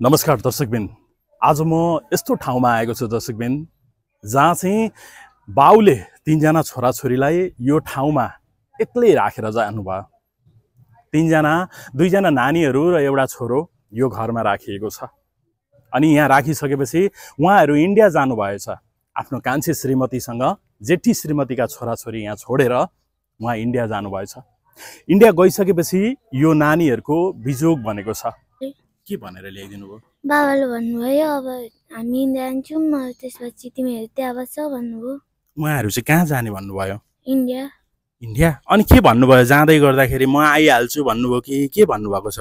नमस्कार दर्शकबिन, आज म यस्तो ठाउँमा आएको छु दर्शकबिन जहाँ चाहिँ बाउले तीनजना छोराछोरीलाई यो ठाउँमा एक्लै राखेर जानुभयो। दुईजना नानीहरू र एउटा छोरो यो घरमा राखिएको छ। अनि यहाँ राखिसकेपछि उहाँहरू इन्डिया जानुभएछ आफ्नो कान्छी श्रीमतीसँग। जेठी श्रीमतीका छोराछोरी यहाँ छोडेर उहाँ इन्डिया जानुभएछ। इन्डिया गइसकेपछि यो नानीहरूको बिजोग बनेको छ। के भनेर ल्याइदिनु भयो? बाबाले भन्नुभयो अब हामी इन्डिया जान्छौँ, त्यसपछि तिमीहरू त्यहाँ बस्छ भन्नुभयो। उहाँहरू चाहिँ कहाँ जाने भन्नुभयो? इन्डिया। इन्डिया? अनि के भन्नुभयो जाँदै गर्दाखेरि? म आइहाल्छु भन्नुभयो कि के भन्नुभएको छ?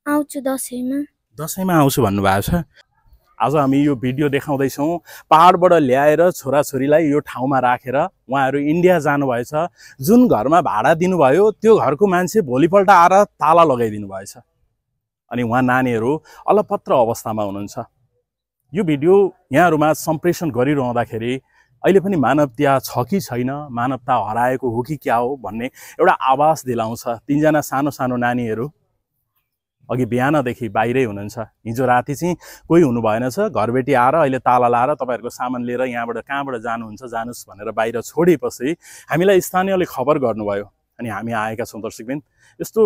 आउँछु दसैँमा। दसैँमा आउँछु भन्नुभएको छ। आज हामी यो भिडियो देखाउँदैछौँ। पहाडबाट ल्याएर छोराछोरीलाई यो ठाउँमा राखेर उहाँहरू इन्डिया जानुभएछ। जुन घरमा भाडा दिनुभयो त्यो घरको मान्छे भोलिपल्ट आएर ताला लगाइदिनु भएछ। अनि उहाँ नानीहरू अलपत्र अवस्थामा हुनुहुन्छ। यो भिडियो यहाँहरूमा सम्प्रेषण गरिरहँदाखेरि अहिले पनि मानवता छ कि छैन, मानवता हराएको हो कि क्या हो भन्ने एउटा आवाज दिलाउँछ। तीनजना सानो सानो नानीहरू अघि बिहानदेखि बाहिरै हुनुहुन्छ। हिजो राति चाहिँ कोही हुनु भएनछ। घरबेटी आएर अहिले ताला लाएर तपाईँहरूको सामान लिएर यहाँबाट कहाँबाट जानुहुन्छ जानुस् भनेर बाहिर छोडेपछि हामीलाई स्थानीयले खबर गर्नुभयो अनि हामी आएका छौँ दर्शकबिन। यस्तो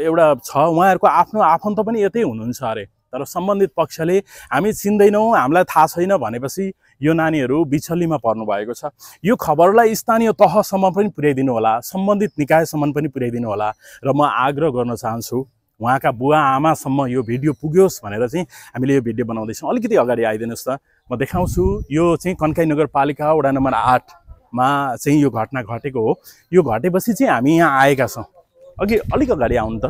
एउटा छ, उहाँहरूको आफ्नो आफन्त पनि यतै हुनुहुन्छ अरे, तर सम्बन्धित पक्षले हामी चिन्दैनौँ, हामीलाई थाहा छैन भनेपछि यो नानीहरू बिछल्लीमा पर्नु भएको छ। यो खबरलाई स्थानीय तहसम्म पनि पुर्याइदिनु होला, सम्बन्धित निकायसम्म पनि पुर्याइदिनु होला र म आग्रह गर्न चाहन्छु उहाँका बुवा आमासम्म यो भिडियो पुग्योस् भनेर चाहिँ हामीले यो भिडियो बनाउँदैछौँ। अलिकति अगाडि आइदिनुहोस् त, म देखाउँछु। यो चाहिँ कन्काई नगरपालिका वडा नम्बर 8मा चाहिँ यो घटना घटेको हो। यो घटेपछि चाहिँ हामी यहाँ आएका छौँ। अघि अलिक अगाडि आउनु त।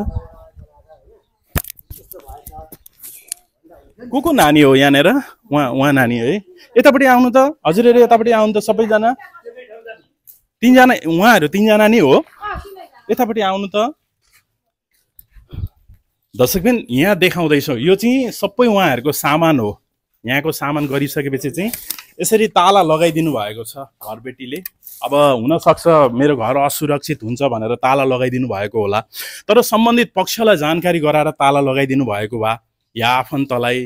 को नानी हो यहाँनिर? उहाँ नानी है। यतापट्टि आउनु त हजुरहरू, यतापट्टि आउनु त सबैजना। उहाँहरू तीनजना नै हो। यतापट्टि आउनु त दर्शकबिन। यहाँ देखाउँदैछौँ यो चाहिँ सबै उहाँहरूको सामान हो। यहाँको सामान गरिसकेपछि चाहिँ यसरी ताला लगाइदिनु भएको छ घरबेटीले। अब हुनसक्छ मेरो घर असुरक्षित हुन्छ भनेर ताला लगाइदिनु भएको होला, तर सम्बन्धित पक्षलाई जानकारी गराएर ताला लगाइदिनु भएको भए या आफन्तलाई,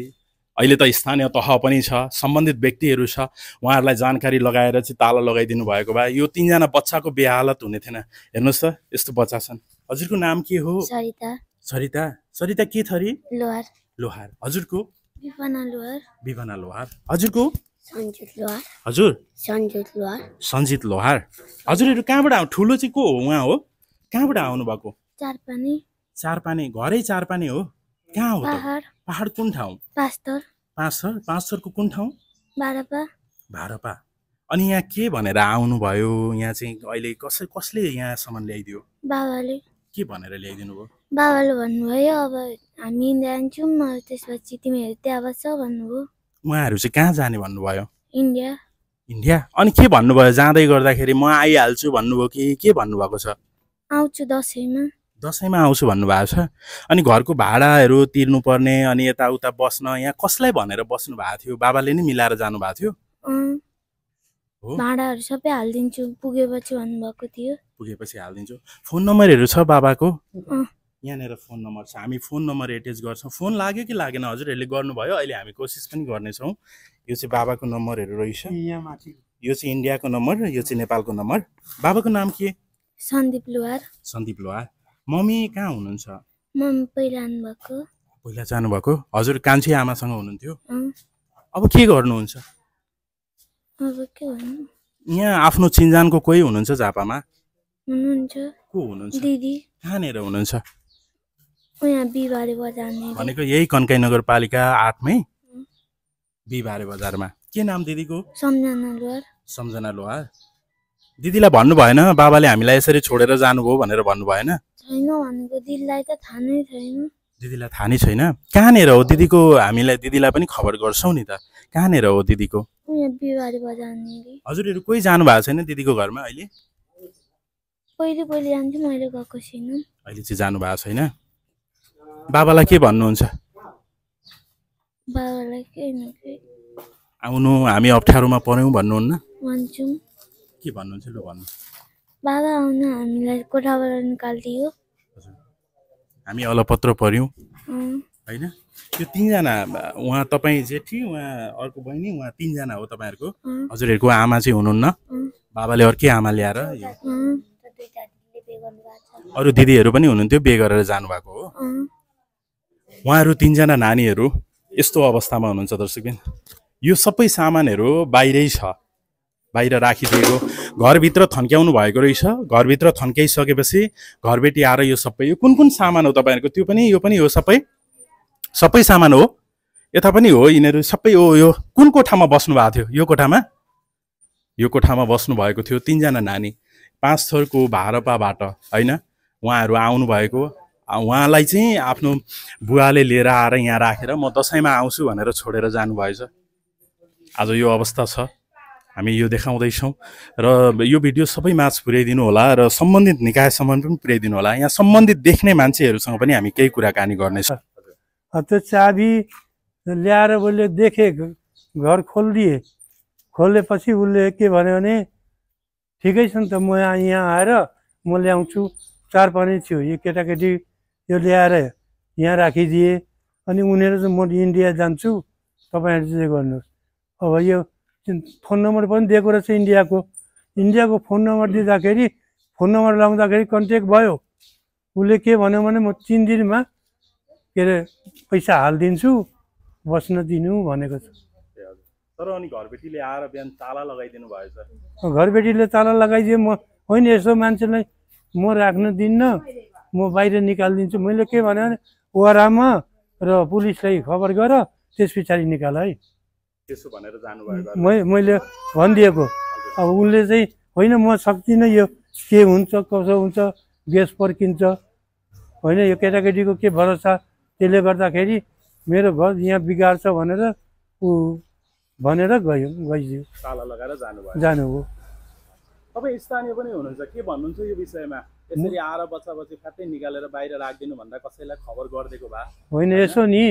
अहिले त स्थानीय तह पनि छ, सम्बन्धित व्यक्तिहरू छ, उहाँहरूलाई जानकारी लगाएर चाहिँ ताला लगाइदिनु भएको भए यो तीनजना बच्चाको बेहालत हुने थिएन। हेर्नुहोस् त यस्तो बच्चा छन्। हजुरको नाम के हो? सरिता। सरिता? सरिता के थरी? लोहार। लोहार। हजुरको? विपना लोहार। विपना लोहार। हजुरको? सञ्जित लोहार। हजुर? सञ्जित लोहार। सञ्जित लोहार। हजुरहरू कहाँबाट आउनु? ठुलो चाहिँ को हो? उहाँ हो? कहाँबाट आउनु भएको? चारपानी। चारपानी? घरै चारपानी हो? कहाँ हो? पहाड। पहाड कुन ठाउँ? पाँचथर। पाँचथर? पाँचथरको कुन ठाउँ? भारपा। भारपा। अनि यहाँ के भनेर आउनुभयो? यहाँ चाहिँ अहिले कसले यहाँसम्म ल्याइदियो? बाबाले। के भनेर ल्याइदिनु भयो? बाबाले भन्नुभयो अब हामी इन्डिया जान्छौँ, त्यसपछि तिमीहरू त्यहाँ बस्छ भन्नुभयो। उहाँहरू चाहिँ कहाँ जाने भन्नुभयो? इन्डिया। इन्डिया? अनि के भन्नुभयो जाँदै गर्दाखेरि? म आइहाल्छु भन्नुभयो कि के भन्नुभएको छ? आउँछु दसैँमा। दसैँमा आउँछु भन्नुभएको छ। अनि घरको भाडाहरू तिर्नुपर्ने, अनि यताउता बस्न यहाँ कसलाई भनेर बस्नु भएको थियो? बाबाले नै मिलाएर जानुभएको थियो? भाडाहरू सबै हालिदिन्छु पुगेपछि भन्नुभएको थियो। पुगेपछि हालिदिन्छु। फोन नम्बरहरू छ बाबाको? यहाँनिर फोन नम्बर छ, हामी फोन नम्बर एटेच गर्छौँ। फोन लाग्यो कि लागेन? हजुरहरूले गर्नुभयो? अहिले हामी कोसिस पनि गर्नेछौँ। यो चाहिँ बाबाको नम्बरहरू रहेछ। यो चाहिँ इन्डियाको नम्बर, यो चाहिँ नेपालको नम्बर। बाबाको नाम के? सन्दीप लोहार। सन्दीप लोहार। मम्मी कहाँ हुनुहुन्छ? मम्मी पहिला आउनुभएको। पहिला जानुभएको? हजुर कान्छी आमासँग हुनुहुन्थ्यो? अब के गर्नुहुन्छ? अब के भन्नु, यहाँ आफ्नो चिन्जानको कोही हुनुहुन्छ झापामा? हुनुहुन्छ। को हुनुहुन्छ? दिदी। कहाँनिर हुनुहुन्छ? यहाँ बिहिबारे बजारमै। भनेको यही कन्काई नगरपालिका 8मै बिहिबारे बजारमा। के नाम दिदीको? सम्झना लोहार। सम्झना लोहार। दिदीलाई भन्नु भएन बाबाले हामीलाई यसरी छोडेर जानुभयो भनेर भन्नु भएन? छैन भनेको दिदीलाई त थाहा नै छैन। दिदीलाई थाहा नै छैन? कहाँनिर हो दिदीको? दिदीलाई पनि खबर गर्छौँ नि त। कहाँनिर हो दिदीको? यहाँ बिहिबारे बजारमै। हजुरहरू कोही जानु भएको छैन दिदीको घरमा अहिले? पहिले जान्छु, मैले गएको छैन। अहिले चाहिँ जानु भएको छैन? बाबालाई के भन्नुहुन्छ? बाबालाई के आउनु हामी अप्ठ्यारोमा पर्यौँ भन्नुहुन्न? भन्छु। के भन्नुहुन्छ लु भन्नु। बाबा आउनु हामीलाई कोठाबाट निकालिदियो। हामी अलपत्र पर्यौँ होइन? त्यो 3 जना उहाँ तपाईँ जेठी उहाँ अर्को बहिनी उहाँ 3 जना हो तपाईहरुको हजुरहरुको आमा चाहिँ हुनुहुन्न बाबाले अर्कै आमा ल्याएर अरु दिदीहरु पनि हुनुहुन्थ्यो बिहे गरेर जानुभएको हो उहाँहरु 3 जना नानीहरु यस्तो अवस्थामा हुनुहुन्छ दर्शकबिन यो सबै सामानहरु बाहिरै छ बाहिर राखिदिएको घरभित्र थन्क्याउनु भएको रहेछ घरभित्र थन्क्याइसकेपछि घरबेटी आएर यो सबै यो कुन सामान हो तपाईहरुको त्यो पनि यो पनि हो सबै सामान हो यता पनि हो यिनीहरु सबै हो यो कुन कोठामा बस्नु भएको थियो यो कोठामा बस्नु भएको थियो 3 जना नानी 5 थरको भारपाबाट हैन उहाँहरु आउनु भएको उहाँलाई चाहिँ आफ्नो बुवाले लिएर आएर यहाँ राखेर म दशैंमा आउँछु भनेर छोडेर जानु भएछ आज यो अवस्था छ हामी यो देखाउँदैछौं र यो भिडियो सबै माछ पुर्याइदिनु होला र सम्बन्धित निकायसम्म पनि पुर्याइदिनु होला यहाँ सम्बन्धित देख्ने मान्छेहरुसँग पनि हामी केही कुराकानी गर्नेछ त्यो चाबी ल्याएर उसले देखे घर खोलिदिए खोलेपछि उसले के भन्यो भने ठिकै छ नि त म यहाँ आएर म ल्याउँछु 4-5 थियो यो केटाकेटी यो ल्याएर यहाँ राखिदिए अनि उनीहरु चाहिँ म इन्डिया जान्छु तपाईहरु चाहिँ गर्नुस् अब यो फोन नम्बर पनि दिएको रहेछ इन्डियाको फोन नम्बर दिँदाखेरि फोन नम्बर लाउँदाखेरि कन्ट्याक्ट भयो उसले के भन्यो भने म 3 दिनमा के अरे पैसा हाल्दिन्छु बस्न दिनु भनेको छ तर अनि घरबेटीले आएर बिहान ताला लगाइदिनु भएछ घरबेटीले ताला लगाइदिए म होइन यसो मान्छेलाई म राख्न दिन्न म बाहिर निकाल्दिन्छु मैले के भने ओरामा र पुलिसलाई खबर गर त्यसपछि निकाल है त्यसो भनेर जानु भयो मैले भनिदिएको अब उनले चाहिँ होइन म सक्दिनँ यो के हुन्छ कसो हुन्छ ग्यास पर्किन्छ होइन यो केटाकेटीको के भरोसा त्यसले गर्दाखेरि मेरो घर यहाँ बिगार्छ भनेर ऊ भनेर गइदियो ताला लगाएर जानु हो तपाईँ स्थानीय पनि हुनुहुन्छ के भन्नुहुन्छ यो विषयमा यसरी आएर बच्चा-बच्ची फ्याट्टै निकालेर बाहिर राख्दिनु भन्दा कसैलाई खबर गर्दिएको भए होइन यसो नि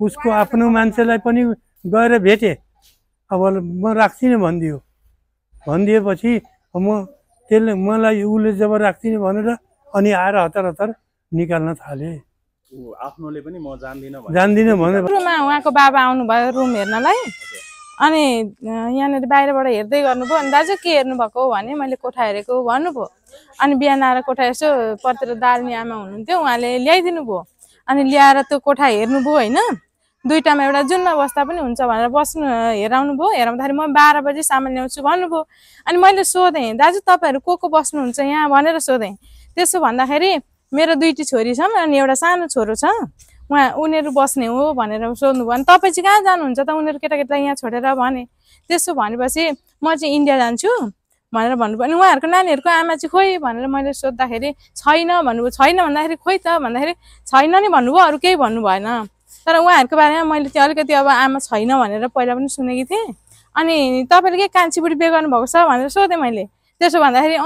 उसको आफ्नो मान्छेलाई पनि गएर भेटे अब म राख्दिनँ भनिदिएपछि म त्यसले मलाई उसले जब राख्दिनँ भनेर अनि आएर हतार निकाल्न थाले आफ्नोले पनि म जान्दिनँ भने रुममा उहाँको बाबा आउनुभयो रुम हेर्नलाई अनि यहाँनिर बाहिरबाट हेर्दै गर्नुभयो अनि दाजु के हेर्नुभएको भने मैले कोठा हेरेको भन्नुभयो अनि बिहान आएर कोठा यसो परतिर दाल्ने आमा हुनुहुन्थ्यो उहाँले ल्याइदिनु भयो अनि ल्याएर त्यो कोठा हेर्नुभयो होइन दुईटामा एउटा जुन अवस्था पनि हुन्छ भनेर बस्नु हेराउनु भयो हेराउँदाखेरि म 12 बजे सामान ल्याउँछु भन्नुभयो अनि मैले सोधेँ दाजु तपाईँहरू को बस्नुहुन्छ यहाँ भनेर सोधेँ त्यसो भन्दाखेरि मेरो 2टी छोरी छन् अनि एउटा सानो छोरो छ उनीहरू बस्ने हो भनेर सोध्नुभयो अनि तपाईँ चाहिँ कहाँ जानुहुन्छ त उनीहरू केटाकेटीलाई यहाँ छोडेर भने त्यसो भनेपछि म चाहिँ इन्डिया जान्छु भनेर भन्नुभयो अनि उहाँहरूको नानीहरूको आमा चाहिँ खोइ भनेर मैले सोद्धाखेरि छैन भन्नुभयो छैन भन्दाखेरि खोइ त भन्दाखेरि छैन नि भन्नुभयो अरू केही भन्नु भएन तर उहाँहरूको बारेमा मैले त्यो अलिकति अब आमा छैन भनेर पहिला पनि सुनेकी थिएँ अनि तपाईँले के कान्छी बुढी बिहे गर्नुभएको छ भनेर सोधेँ मैले त्यसो भन्दाखेरि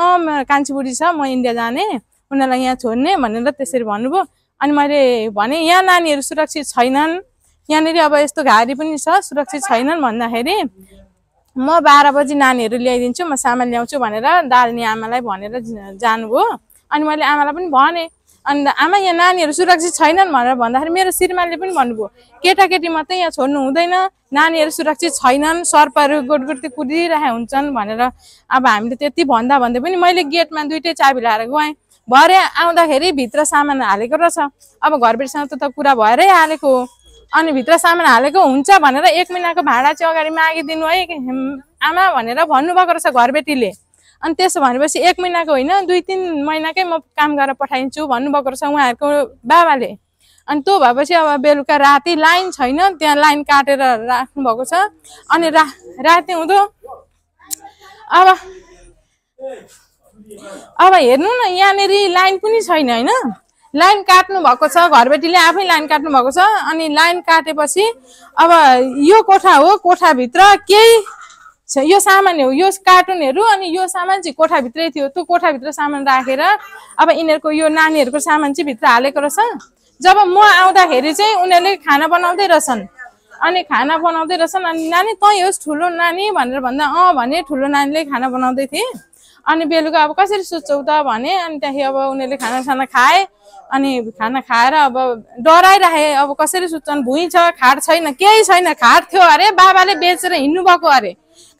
कान्छी बुढी छ म इन्डिया जाने उनीहरूलाई यहाँ छोड्ने भनेर त्यसरी भन्नुभयो अनि मैले भने यहाँ नानीहरू सुरक्षित छैनन् यहाँनिर अब यस्तो घारी पनि छ सुरक्षित छैनन् भन्दाखेरि म 12 बजी नानीहरू ल्याइदिन्छु म सामान ल्याउँछु भनेर दाल्ने आमालाई भनेर जानुभयो अनि मैले आमालाई पनि भने अनि आमा यहाँ नानीहरू सुरक्षित छैनन् भनेर भन्दाखेरि मेरो श्रीमानले पनि भन्नुभयो केटाकेटी मात्रै यहाँ छोड्नु हुँदैन नानीहरू सुरक्षित छैनन् सर्पहरू गोटगोटी कुदिरहेका हुन्छन् भनेर अब हामीले त्यति भन्दा भन्दै पनि मैले गेटमा 2टै चाबी लाएर गएँ भरे आउँदाखेरि भित्र सामान हालेको रहेछ अब घरबेटीसँग त कुरा भएरै हालेको हो अनि भित्र सामान हालेको हुन्छ भनेर 1 महिनाको भाडा चाहिँ अगाडि मागिदिनु है आमा भनेर भन्नुभएको रहेछ घरबेटीले अनि त्यसो भनेपछि 1 महिनाको होइन 2-3 महिनाकै म काम गरेर पठाइन्छु भन्नुभएको रहेछ उहाँहरूको बाबाले अनि त्यो भएपछि अब बेलुका राति लाइन छैन त्यहाँ लाइन काटेर राख्नु भएको छ अनि राति हुँदो अब हेर्नु न यहाँनिर लाइन पनि छैन होइन लाइन काट्नु भएको छ घरबेटीले आफै लाइन काट्नु भएको छ अनि लाइन काटेपछि अब यो कोठा हो कोठाभित्र केही यो सामान हो यो कार्टुनहरू अनि यो सामान चाहिँ कोठाभित्रै थियो त्यो कोठाभित्र सामान राखेर अब यिनीहरूको यो नानीहरूको सामान चाहिँ भित्र हालेको रहेछ जब म आउँदाखेरि चाहिँ उनीहरूले खाना बनाउँदै रहेछन् अनि खाना बनाउँदै रहेछन् अनि नानी तँ होस् ठुलो नानी भनेर भन्दा भने ठुलो नानीले खाना बनाउँदै थिए अनि बेलुका अब कसरी सुत्छौ त भने अनि त्यहाँदेखि अब उनीहरूले खाना खाए अनि खाना खाएर अब डराइराखे अब कसरी सुत्छन् भुइँ छ खाट छैन केही छैन खाट थियो अरे बाबाले बेचेर हिँड्नु भएको अरे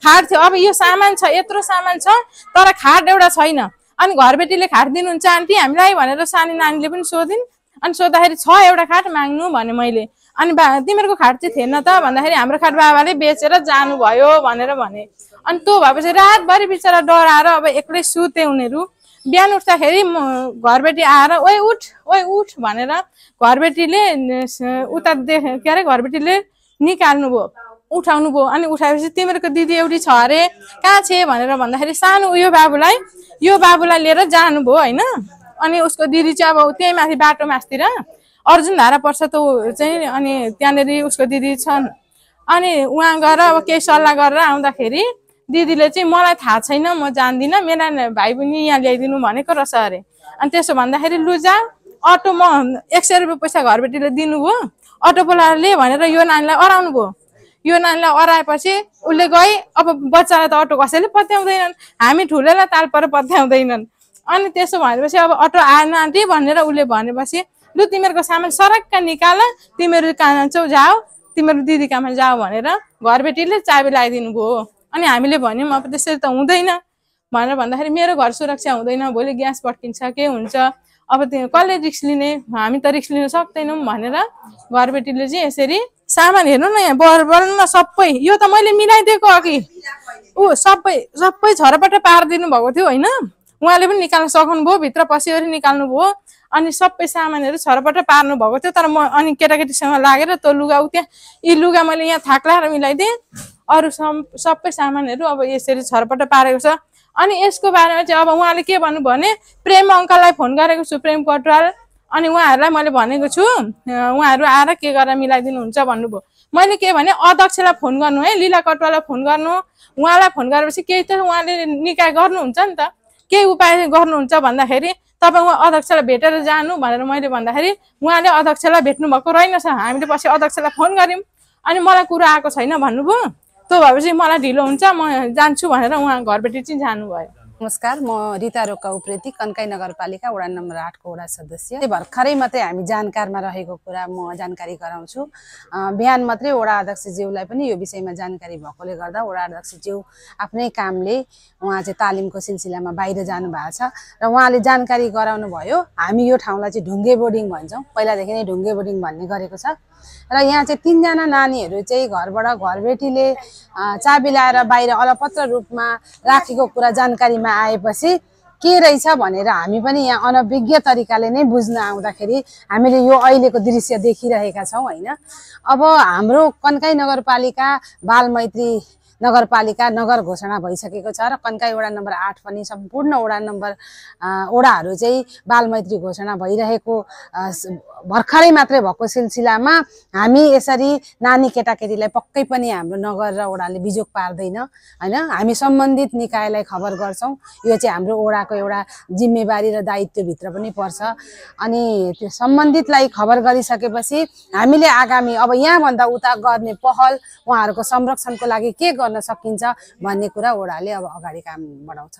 खाट थियो अब यो सामान छ यत्रो सामान छ तर खाट एउटा छैन अनि घरबेटीले खाट दिनुहुन्छ आन्टी हामीलाई भनेर सानी नानीले पनि सोधिन् अनि सोद्धाखेरि छ एउटा खाट माग्नु भने मैले अनि तिमीहरूको खाट चाहिँ थिएन त भन्दाखेरि हाम्रो खाट बाबाले बेचेर जानुभयो भनेर भने अनि त्यो भएपछि रातभरि बिचरा डराएर अब एक्लै सुते उनीहरू बिहान उठ्दाखेरि घरबेटी आएर ओइ उठ भनेर घरबेटीले उता के अरे घरबेटीले निकाल्नु भयो उठाउनु भयो अनि उठाएपछि तिमीहरूको दिदी एउटी छ अरे कहाँ छे भनेर भन्दाखेरि सानो यो बाबुलाई लिएर जानुभयो होइन अनि उसको दिदी चाहिँ अब त्यही माथि बाटो मास्तिर अर्जुन धारा पर्छ त चाहिँ अनि त्यहाँनिर उसको दिदी छन् अनि उहाँ गएर अब केही सल्लाह गरेर आउँदाखेरि दिदीले चाहिँ मलाई थाहा छैन म जान्दिनँ मेरा भाइ पनि यहाँ ल्याइदिनु भनेको रहेछ अरे अनि त्यसो भन्दाखेरि लु जा अटो म 100 रुपियाँ पैसा घरबेटीले दिनुभयो अटो बोलाएर ले भनेर यो नानीलाई अराउनु भयो यो नानीलाई अराएपछि उसले गई अब बच्चालाई त अटो कसैले पत्याउँदैनन् हामी ठुलोलाई ताल पर पत्याउँदैनन् अनि त्यसो भनेपछि अब अटो आएन आन्टी भनेर उसले भनेपछि लु तिमीहरूको सामान सरक्क निकाल तिमीहरू कहाँ छौ जाऊ तिमीहरू दिदी कहाँ जाऊ भनेर घरबेटीले चाबी लगाइदिनु भयो अनि हामीले भन्यौँ अब त्यसरी त हुँदैन भनेर भन्दाखेरि मेरो घर सुरक्षा हुँदैन भोलि ग्यास पड्किन्छ के हुन्छ अब त्यो कसले रिक्स लिने हामी त रिक्स लिन सक्दैनौँ भनेर घरबेटीले चाहिँ यसरी सामान हेर्नु न यहाँ बर्बरमा सबै यो त मैले मिलाइदिएको अघि सबै झरपट पारिदिनु भएको थियो होइन उहाँले पनि निकाल्न सक्नुभयो भित्र पसिवरी निकाल्नु भयो अनि सबै सामानहरू छरपट पार्नु भएको थियो तर म अनि केटाकेटीसँग लागेर त्यो लुगा त्यहाँ यी लुगा मैले यहाँ थाक लाएर मिलाइदिएँ अरू सबै सामानहरू अब यसरी छरपट पारेको छ अनि यसको बारेमा चाहिँ अब उहाँले के भन्नु भने प्रेम अङ्कललाई फोन गरेको छु प्रेम कटवाल अनि उहाँहरूलाई मैले भनेको छु उहाँहरू आएर के गरेर मिलाइदिनुहुन्छ भन्नुभयो मैले के भने अध्यक्षलाई फोन गर्नु है लीला कटवाललाई फोन गर्नु उहाँलाई फोन गरेपछि केही त उहाँले निकाय गर्नुहुन्छ नि त केही उपाय गर्नुहुन्छ भन्दाखेरि तपाईँ उहाँ अध्यक्षलाई भेटेर जानु भनेर मैले भन्दाखेरि उहाँले अध्यक्षलाई भेट्नु भएको रहेनछ हामीले पछि अध्यक्षलाई फोन गऱ्यौँ अनि मलाई कुरो आएको छैन भन्नुभयो त्यो भएपछि मलाई ढिलो हुन्छ म जान्छु भनेर उहाँ घरबेटी चाहिँ जानुभयो नमस्कार म रिता रोका उप्रेती कन्काई नगरपालिका वडा नम्बर 8 को वडा सदस्य भर्खरै मात्रै हामी जानकारमा रहेको कुरा म जानकारी गराउँछु बिहान मात्रै वडा अध्यक्षज्यूलाई पनि यो विषयमा जानकारी भएकोले गर्दा वडा अध्यक्षज्यू आफ्नै कामले उहाँ चाहिँ तालिमको सिलसिलामा बाहिर जानु भएको छ र उहाँले जानकारी गराउनु भयो हामी यो ठाउँलाई चाहिँ ढुङ्गे बोर्डिङ भन्छौँ पहिलादेखि नै ढुङ्गे बोर्डिङ भन्ने गरेको छ र यहाँ चाहिँ 3 जना नानीहरू चाहिँ घरबाट घरबेटीले चाबी ल्याएर बाहिर अलपत्र रूपमा राखेको कुरा जानकारीमा आएपछि के रहेछ भनेर हामी पनि यहाँ अनभिज्ञ तरिकाले नै बुझ्न आउँदाखेरि हामीले यो अहिलेको दृश्य देखिरहेका छौं हैन अब हाम्रो कन्काई नगरपालिका बालमैत्री नगरपालिका नगर घोषणा भइसकेको छ र कन्काई वडा नम्बर 8 पनि सम्पूर्ण वडाहरू चाहिँ बालमैत्री घोषणा भइरहेको भर्खरै मात्रै भएको सिलसिलामा हामी यसरी नानी केटाकेटीलाई पक्कै पनि हाम्रो नगर र वडाले बिजोग पार्दैन हैन हामी सम्बन्धित निकायलाई खबर गर्छौं यो चाहिँ हाम्रो वडाको एउटा जिम्मेवारी र दायित्व भित्र पनि पर्छ अनि त्यो सम्बन्धितलाई खबर गरिसकेपछि हामीले आगामी अब यहाँ भन्दा उता गर्ने पहल उहाँहरूको संरक्षणको लागि के गर्न सकिन्छ भन्ने कुरा वडाले अब अगाडि काम बढाउँछ।